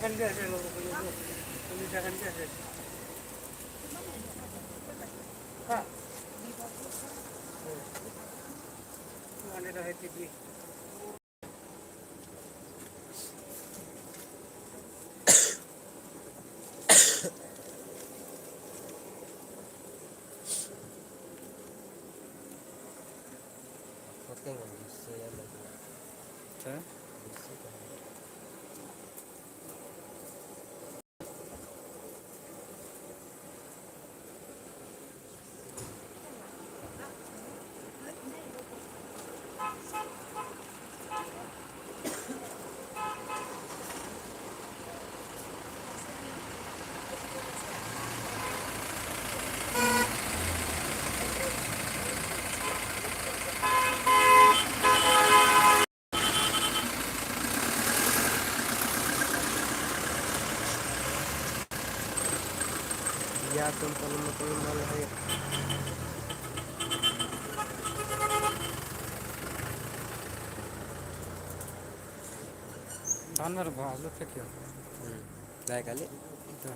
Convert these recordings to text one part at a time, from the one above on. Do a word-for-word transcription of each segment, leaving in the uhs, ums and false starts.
Kan dia ada logo, logo. Ini dia kan dia ada. Pak. Mana dah T V? Oke, nggak bisa ya, Mas. Hah? Bisa kan? Ya, tum kalau mau terima lahir. Tan mar ba upload ke kya? Hmm. Dai kali. Ito.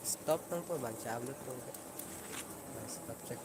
Stop nangpo bang, cha upload nangpo. Nah, stop check.